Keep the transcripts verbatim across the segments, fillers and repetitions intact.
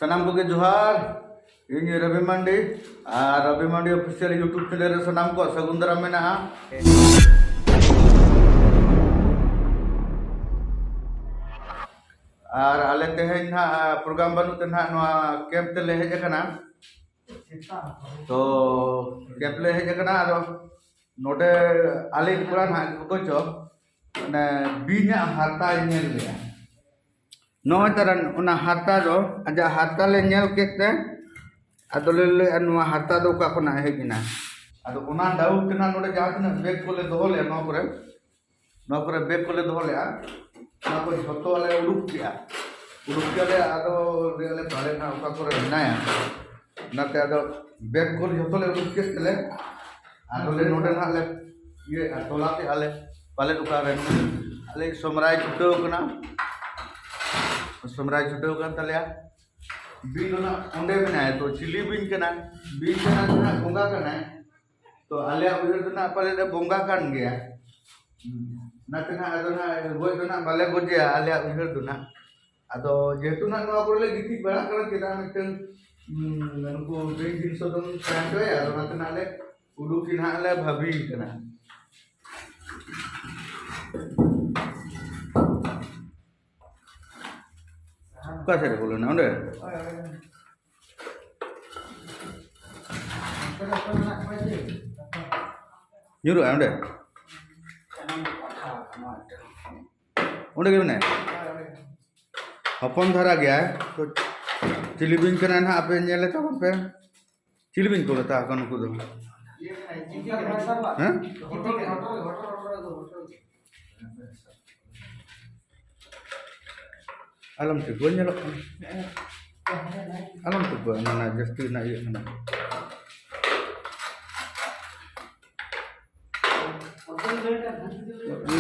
ᱥᱟᱱᱟᱢ ᱠᱚᱜᱮ ᱡᱚᱦᱟᱨ᱾ ᱤᱧ ᱨᱚᱵᱤ ᱢᱟᱱᱰᱤ ᱟᱨ ᱨᱚᱵᱤ ᱢᱟᱱᱰᱤ ᱚᱯᱷᱤᱥᱤᱭᱟᱞ YouTube ᱪᱮᱱᱮᱞ ᱨᱮ ᱥᱟᱱᱟᱢ ᱠᱚᱣᱟᱜ ᱥᱟᱹᱜᱩᱱ ᱫᱟᱨᱟᱢ ᱢᱮᱱᱟᱜᱼᱟ᱾ ᱟᱨ ᱟᱞᱮ ᱛᱮᱦᱮᱧ ᱱᱟᱦᱟᱜ ᱯᱨᱳᱜᱨᱟᱢ ᱵᱟᱹᱱᱩᱜ ᱛᱮ ᱱᱟᱦᱟᱜ ᱱᱚᱣᱟ ᱠᱮᱢᱯ ᱛᱮᱞᱮ ᱦᱮᱡ ᱟᱠᱟᱱᱟ᱾ ᱛᱚ ᱠᱮᱢᱯ ᱞᱮ ᱦᱮᱡ ᱟᱠᱟᱱᱟ᱾ ᱟᱫᱚ ᱱᱚᱰᱮ ᱟᱞᱮ ᱠᱚᱲᱟ ᱱᱟᱦᱟᱜ ᱚᱠᱚᱭ ᱪᱚ ᱢᱟᱱᱮ ᱵᱤᱧᱟᱜ ᱦᱟᱨᱛᱟᱭ ᱧᱮᱞ ᱞᱮᱜᱼᱟ᱾ ᱱᱚᱜᱼᱚᱭ ᱛᱟᱨᱟ ᱚᱱᱟ ᱦᱟᱨᱛᱟ ᱫᱚ ᱟᱡᱟᱜ ᱦᱟᱨᱛᱟ ᱞᱮ ᱧᱮᱞ ᱠᱮᱫ ᱛᱮ ᱟᱫᱚ ᱞᱮ ᱞᱟᱹᱭᱮᱫᱼᱟ, ᱱᱚᱣᱟ ᱦᱟᱨᱛᱟ ᱫᱚ ᱚᱠᱟ ᱠᱷᱚᱱᱟᱜ ᱦᱮᱡ ᱮᱱᱟ? ᱟᱫᱚ ᱚᱱᱟ ᱰᱟᱣᱩᱴ ᱛᱮ ᱱᱟᱦᱟᱜ ᱱᱚᱰᱮ ᱡᱟᱦᱟᱸ ᱛᱤᱱᱟᱹᱜ ᱵᱮᱜᱽ ᱠᱚᱞᱮ ᱫᱚᱦᱚ ᱞᱮᱫᱼᱟ ᱱᱚᱣᱟ ᱠᱚᱨᱮ, ᱱᱚᱣᱟ ᱠᱚᱨᱮ ᱵᱮᱜᱽ ᱠᱚᱞᱮ ᱫᱚᱦᱚ ᱞᱮᱫᱼᱟ, ᱚᱱᱟ ᱠᱚ ᱡᱷᱚᱛᱚ ᱞᱮ ᱩᱰᱩᱠ ᱠᱮᱜᱼᱟ᱾ ᱩᱰᱩᱠ ᱠᱮᱜᱼᱟ ᱞᱮ, ᱟᱫᱚ ᱞᱟᱹᱭ ᱟᱞᱮ ᱯᱟᱞᱮ ᱱᱟᱦᱟᱜ ᱚᱠᱟ ᱠᱚᱨᱮ ᱢᱮᱱᱟᱭᱟ᱾ ᱚᱱᱟᱛᱮ ᱟᱫᱚ ᱵᱮᱜᱽ ᱠᱚ ᱡᱷᱚᱛᱚ ᱞᱮ ᱩᱰᱩᱠ ᱠᱮᱫ ᱛᱮᱞᱮ ᱟᱫᱚ ᱞᱮ ᱱᱚᱰᱮ ᱱᱟᱦᱟᱜ ᱞᱮ ᱤᱭᱟᱹ ᱛᱚᱞᱟ ᱠᱮᱜᱼᱟ ᱞᱮ, ᱯᱟᱞᱮ ᱚᱠᱟ ᱨᱮ ᱟᱞᱮ ᱥᱚᱢᱨᱟᱭ ᱪᱷᱩᱴᱟᱹᱣ ᱠᱟᱱᱟ, ᱥᱚᱢᱨᱟᱭ ᱪᱷᱩᱴᱟᱹᱣ ᱠᱟᱱ ᱛᱟᱞᱮᱭᱟ᱾ ᱵᱤᱧ ᱫᱚ ᱱᱟᱦᱟᱜ ᱚᱸᱰᱮ ᱢᱮᱱᱟᱭᱟ, ᱛᱚ ᱪᱤᱞᱤ ᱵᱤᱧ ᱠᱟᱱᱟᱭ? ᱵᱤᱧ ᱠᱟᱱᱟᱭ ᱥᱮ ᱱᱟᱦᱟᱜ ᱵᱚᱸᱜᱟ ᱠᱟᱱᱟᱭ? ᱛᱚ ᱟᱞᱮᱭᱟᱜ ᱩᱭᱦᱟᱹᱨ ᱫᱚ ᱱᱟᱦᱟᱜ ᱯᱟᱞᱮ ᱫᱚ ᱵᱚᱸᱜᱟ ᱠᱟᱱ ᱜᱮᱭᱟ᱾ ᱦᱩᱸ᱾ ᱚᱱᱟᱛᱮ ᱱᱟᱦᱟᱜ ᱟᱫᱚ ᱱᱟᱦᱟᱜ ᱜᱚᱡ ᱫᱚ ᱱᱟᱦᱟᱜ ᱵᱟᱞᱮ ᱜᱚᱡᱮᱭᱟ ᱟᱞᱮᱭᱟᱜ ᱩᱭᱦᱟᱹᱨ ᱫᱚ ᱱᱟᱦᱟᱜ᱾ ᱟᱫᱚ ᱡᱮᱦᱮᱛᱩ ᱱᱟᱦᱟᱜ ᱱᱚᱣᱟ ᱠᱚᱨᱮ ᱞᱮ ᱜᱤᱛᱤᱡ ᱵᱟᱲᱟᱜ ᱠᱟᱱᱟ, ᱪᱮᱫᱟᱜ ᱢᱤᱫᱴᱟᱝ, ᱩᱸ, ᱱᱩᱠᱩ ᱵᱤᱧ ᱡᱤᱱᱤᱥ ᱫᱚᱢ ᱛᱟᱦᱮᱸ ᱦᱚᱪᱚᱭᱟ? ᱟᱫᱚ ᱚᱱᱟᱛᱮ ᱱᱟᱦᱟᱜ ᱞᱮ ᱩᱰᱩᱠ ᱜᱮ ᱱᱟᱦᱟᱜ ᱞᱮ ᱵᱷᱟᱹᱵᱤ ᱠᱟᱱᱟ᱾ ᱚᱠᱟ ᱥᱮᱫ ᱨᱮ ᱵᱚᱞᱚᱱᱟ? ᱚᱸᱰᱮ? ᱧᱩᱨᱩᱜᱼᱟ ᱚᱸᱰᱮ? ᱚᱸᱰᱮ ᱜᱮ ᱢᱮᱱᱟᱭᱟ? ᱦᱚᱯᱚᱱ ᱫᱷᱟᱨᱟ ᱜᱮᱭᱟᱭ᱾ ᱛᱚ, ᱪᱤᱞᱤ ᱵᱤᱧ ᱠᱟᱱᱟᱭ ᱱᱟᱦᱟᱜ, ᱟᱯᱮ ᱧᱮᱞᱮ ᱛᱟᱵᱚᱱ ᱯᱮ᱾ ᱪᱤᱞᱤ ᱵᱤᱧ ᱠᱚ ᱢᱮᱛᱟ ᱠᱚᱣᱟ ᱱᱩᱠᱩ ᱫᱚ? ᱦᱮᱸ? ᱟᱞᱚᱢ ᱴᱷᱤᱠᱚᱜᱼᱟ, ᱧᱮᱞᱚᱜ ᱠᱟᱱᱟ᱾ ᱟᱞᱚᱢ ᱴᱷᱤᱠᱚᱜᱼᱟ, ᱚᱱᱟ ᱡᱟᱹᱥᱛᱤ ᱨᱮᱱᱟᱜ ᱤᱭᱟᱹ ᱠᱟᱱᱟ᱾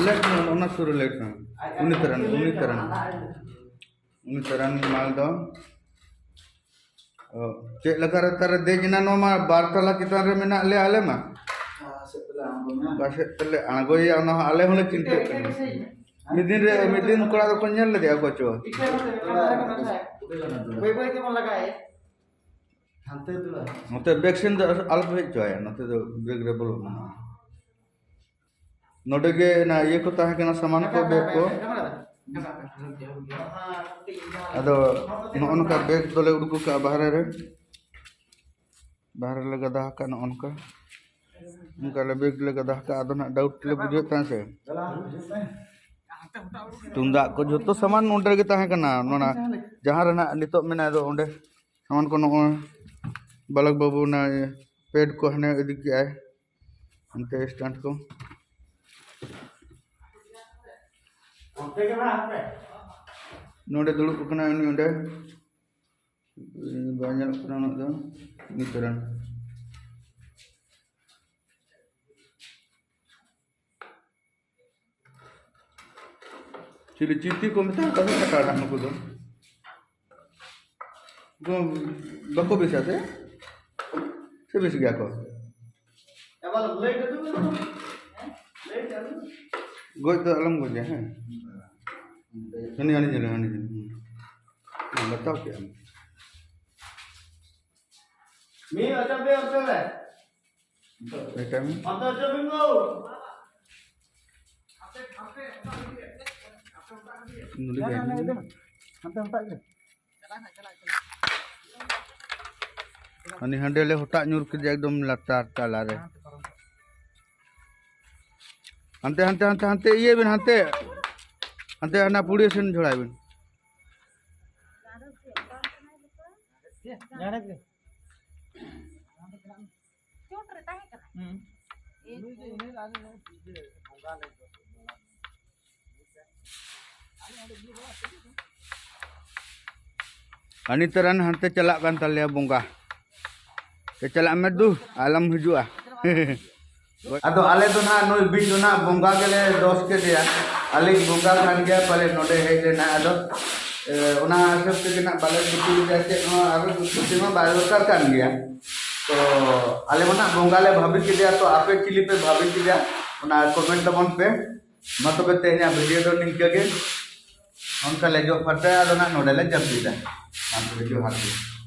ᱞᱮᱴ ᱢᱮ, ᱚᱱᱟ ᱥᱩᱨ ᱨᱮ ᱞᱮᱴ ᱢᱮ᱾ ᱩᱱᱤ ᱛᱟᱨᱟᱱ, ᱩᱱᱤ ᱛᱟᱨᱟᱱ᱾ ᱩᱱᱤ ᱛᱟᱨᱟᱱ ᱢᱟᱞ ᱫᱚ, ᱚ, ᱪᱮᱫ ᱞᱮᱠᱟ ᱨᱮ ᱛᱟᱨᱮ ᱫᱮᱡ ᱮᱱᱟ? ᱱᱚᱣᱟ ᱢᱟ ᱵᱟᱨ ᱛᱟᱞᱟ ᱪᱮᱛᱟᱱ ᱨᱮ ᱢᱮᱱᱟᱜ ᱞᱮᱭᱟ ᱟᱞᱮ ᱢᱟ᱾ ᱚᱠᱟ ᱥᱮᱫ ᱛᱮᱞᱮ ᱟᱬᱜᱚᱭᱟ, ᱚᱱᱟ ᱦᱚᱸ ᱟᱞᱮ ᱦᱚᱸᱞᱮ ᱪᱤᱱᱛᱟᱹᱜ ᱠᱟᱱᱟ᱾ ᱢᱤᱫ ᱫᱤᱱ ᱨᱮ, ᱢᱤᱫ ᱫᱤᱱ ᱠᱚᱲᱟ ᱫᱚᱠᱚ ᱧᱮᱞ ᱞᱮᱫᱮᱭᱟ ᱚᱠᱚᱭ ᱪᱚ᱾ ᱵᱟᱹᱭ ᱵᱟᱹᱭ ᱛᱮᱵᱚᱱ ᱞᱟᱜᱟᱭᱟ᱾ ᱦᱟᱱᱛᱮ ᱫᱚ ᱵᱟᱝ᱾ ᱱᱚᱛᱮ ᱵᱮᱠ ᱥᱮᱱ ᱫᱚ ᱟᱞᱚᱯᱮ ᱦᱮᱡ ᱦᱚᱪᱚᱣᱟᱭᱟ, ᱱᱚᱛᱮ ᱫᱚ ᱵᱮᱠ ᱨᱮ ᱵᱚᱞᱚᱜ ᱢᱮ᱾ ᱱᱚᱰᱮ ᱜᱮ ᱚᱱᱟ ᱤᱭᱟᱹ ᱠᱚ ᱛᱟᱦᱮᱸ ᱠᱟᱱᱟ, ᱥᱟᱢᱟᱱ ᱠᱚ, ᱵᱮᱜᱽ ᱠᱚ᱾ ᱟᱫᱚ ᱱᱚᱜᱼᱚ ᱱᱚᱝᱠᱟ ᱵᱮᱜᱽ ᱫᱚᱞᱮ ᱩᱰᱩᱠ ᱟᱠᱟᱫᱼᱟ ᱵᱟᱦᱨᱮ ᱨᱮ, ᱵᱟᱦᱨᱮ ᱞᱮ ᱜᱟᱫᱟ ᱟᱠᱟᱫ ᱱᱚᱜᱼᱚ ᱱᱚᱝᱠᱟ᱾ ᱚᱱᱠᱟ ᱞᱮ ᱵᱮᱜᱽ ᱞᱮ ᱜᱟᱫᱟ ᱟᱠᱟᱫ, ᱟᱫᱚ ᱱᱟᱦᱟᱜ ᱰᱟᱣᱩᱴ ᱞᱮ ᱵᱩᱡᱷᱟᱹᱣᱮᱫ ᱛᱟᱦᱮᱸ ᱥᱮ᱾ ᱛᱩᱢᱫᱟᱜ ᱠᱚ ᱡᱷᱚᱛᱚ ᱥᱟᱢᱟᱱ ᱱᱚᱸᱰᱮ ᱜᱮ ᱛᱟᱦᱮᱸ ᱠᱟᱱᱟ, ᱱᱚᱣᱟ ᱡᱟᱦᱟᱸ ᱨᱮ ᱱᱟᱦᱟᱜ ᱱᱤᱛᱚᱜ ᱢᱮᱱᱟᱭ ᱫᱚ ᱚᱸᱰᱮ᱾ ᱥᱟᱢᱟᱱ ᱠᱚ ᱱᱚᱜᱼᱚᱭ ᱵᱟᱞᱚᱠ ᱵᱟᱹᱵᱩ ᱚᱱᱟ ᱯᱮᱰ ᱠᱚ ᱦᱟᱱᱮ ᱤᱫᱤ ᱠᱮᱜᱼᱟᱭ ᱚᱱᱛᱮ ᱥᱴᱮᱱᱰ ᱠᱚ᱾ ᱱᱚᱰᱮ ᱫᱩᱲᱩᱵ ᱠᱟᱱᱟᱭ ᱩᱱᱤ ᱚᱸᱰᱮ᱾ ᱵᱟᱭ ᱧᱮᱞᱚᱜ ᱠᱟᱱᱟ ᱩᱱᱟᱹᱜ ᱫᱚ ᱱᱤᱛ ᱨᱮᱱ᱾ ᱪᱤᱞᱤ ᱪᱤᱛᱤ ᱠᱚ ᱢᱮᱛᱟ ᱠᱚᱣᱟ ᱥᱮ ᱠᱟᱴᱟ ᱰᱟᱝ ᱱᱩᱠᱩ ᱫᱚ? ᱩᱱᱠᱩ ᱵᱟᱠᱚ ᱵᱮᱥᱟ ᱥᱮ? ᱥᱮ ᱵᱮᱥ ᱜᱮᱭᱟ ᱠᱚ? ᱜᱚᱡ ᱫᱚ ᱟᱞᱚᱢ ᱜᱚᱡᱟ, ᱦᱮᱸ? ᱦᱟᱹᱱᱤ, ᱦᱟᱹᱱᱤ ᱧᱮᱞᱮ, ᱦᱟᱹᱱᱤ ᱧᱮᱞᱮ, ᱦᱮᱸ᱾ ᱦᱮᱸ, ᱵᱟᱛᱟᱣ ᱠᱮᱜᱼᱟᱢ᱾ ᱢᱤᱫ ᱚᱪᱚᱜ ᱯᱮ, ᱚᱪᱚᱜ ᱯᱮ᱾ ᱢᱮᱛᱟᱭ ᱢᱮ᱾ ᱚᱱᱛᱮ ᱚᱪᱚᱜ ᱵᱤᱱ ᱜᱳ᱾ ᱱᱚᱰᱮ ᱜᱮ ᱦᱮᱱᱟᱭᱟ᱾ ᱦᱟᱱᱛᱮ ᱦᱟᱛᱟᱜ ᱜᱮ᱾ ᱦᱟᱹᱱᱤ ᱦᱟᱸᱰᱮ ᱞᱮ ᱦᱚᱴᱟᱜ ᱧᱩᱨ ᱠᱮᱫᱮᱭᱟ ᱮᱠᱫᱚᱢ ᱞᱟᱛᱟᱨ ᱛᱟᱞᱟᱨᱮ᱾ ᱦᱟᱱᱛᱮ, ᱦᱟᱱᱛᱮ, ᱦᱟᱱᱛᱮ, ᱦᱟᱱᱛᱮ ᱤᱭᱟᱹᱭ ᱵᱤᱱ, ᱦᱟᱱᱛᱮ᱾ ᱦᱟᱱᱛᱮ ᱦᱟᱱᱟ ᱯᱩᱲᱤᱭᱟᱹ ᱥᱮᱱ ᱡᱷᱚᱲᱟᱭ ᱵᱤᱱ᱾ ᱪᱚᱴ ᱨᱮ ᱛᱟᱦᱮᱸ ᱠᱟᱱᱟ᱾ ᱦᱩᱸ᱾ ᱦᱟᱹᱱᱤ ᱛᱟᱨᱟᱱ ᱦᱟᱱᱛᱮ ᱪᱟᱞᱟᱜ ᱠᱟᱱ ᱛᱟᱞᱮᱭᱟ ᱵᱚᱸᱜᱟ᱾ ᱛᱮ ᱪᱟᱞᱟᱜ ᱢᱮ ᱫᱩ, ᱟᱞᱚᱢ ᱦᱤᱡᱩᱜᱼᱟ᱾ ᱟᱫᱚ ᱟᱞᱮ ᱫᱚ ᱱᱟᱦᱟᱜ ᱱᱩᱭ ᱵᱤᱧ ᱫᱚ ᱱᱟᱦᱟᱜ ᱵᱚᱸᱜᱟ ᱜᱮᱞᱮ ᱫᱚᱥ ᱠᱮᱫᱮᱭᱟ᱾ ᱟᱞᱮ ᱵᱚᱸᱜᱟ ᱠᱟᱱ ᱜᱮᱭᱟ ᱯᱟᱞᱮ ᱱᱚᱰᱮ ᱦᱮᱡ ᱞᱮᱱᱟ᱾ ᱟᱫᱚ, ᱮ, ᱚᱱᱟ ᱦᱤᱥᱟᱹᱵ ᱛᱮᱜᱮ ᱱᱟᱦᱟᱜ ᱵᱟᱞᱮ ᱜᱩᱯᱤ ᱞᱮᱫᱮᱭᱟ ᱪᱮᱫ ᱦᱚᱸ, ᱟᱨ ᱜᱩᱯᱤ ᱢᱟ ᱵᱟᱭ ᱫᱚᱨᱠᱟᱨ ᱠᱟᱱ ᱜᱮᱭᱟ᱾ ᱛᱚ ᱟᱞᱮ ᱢᱟ ᱱᱟᱦᱟᱜ ᱵᱚᱸᱜᱟ ᱞᱮ ᱵᱷᱟᱵᱤ ᱠᱮᱫᱮᱭᱟ, ᱛᱚ ᱟᱯᱮ ᱪᱤᱞᱤ ᱯᱮ ᱵᱷᱟᱵᱤ ᱠᱮᱫᱮᱭᱟ ᱚᱱᱟ ᱠᱚᱢᱮᱱᱴ ᱛᱟᱵᱚᱱ ᱯᱮ᱾ ᱢᱟ ᱛᱚᱵᱮ ᱛᱮᱦᱮᱧᱟᱜ ᱵᱷᱤᱰᱤᱭᱳ ᱫᱚ ᱱᱤᱝᱠᱟᱹ ᱜᱮ᱾ ᱚᱱᱠᱟ ᱞᱮ ᱡᱚᱜ ᱯᱷᱟᱨᱪᱟᱭᱟ, ᱟᱫᱚ ᱱᱟᱜ ᱱᱚᱰᱮ ᱞᱮ ᱡᱟᱹᱯᱤᱫᱟ᱾ ᱢᱟ ᱛᱚᱵᱮ ᱡᱚᱦᱟᱨ ᱜᱮ᱾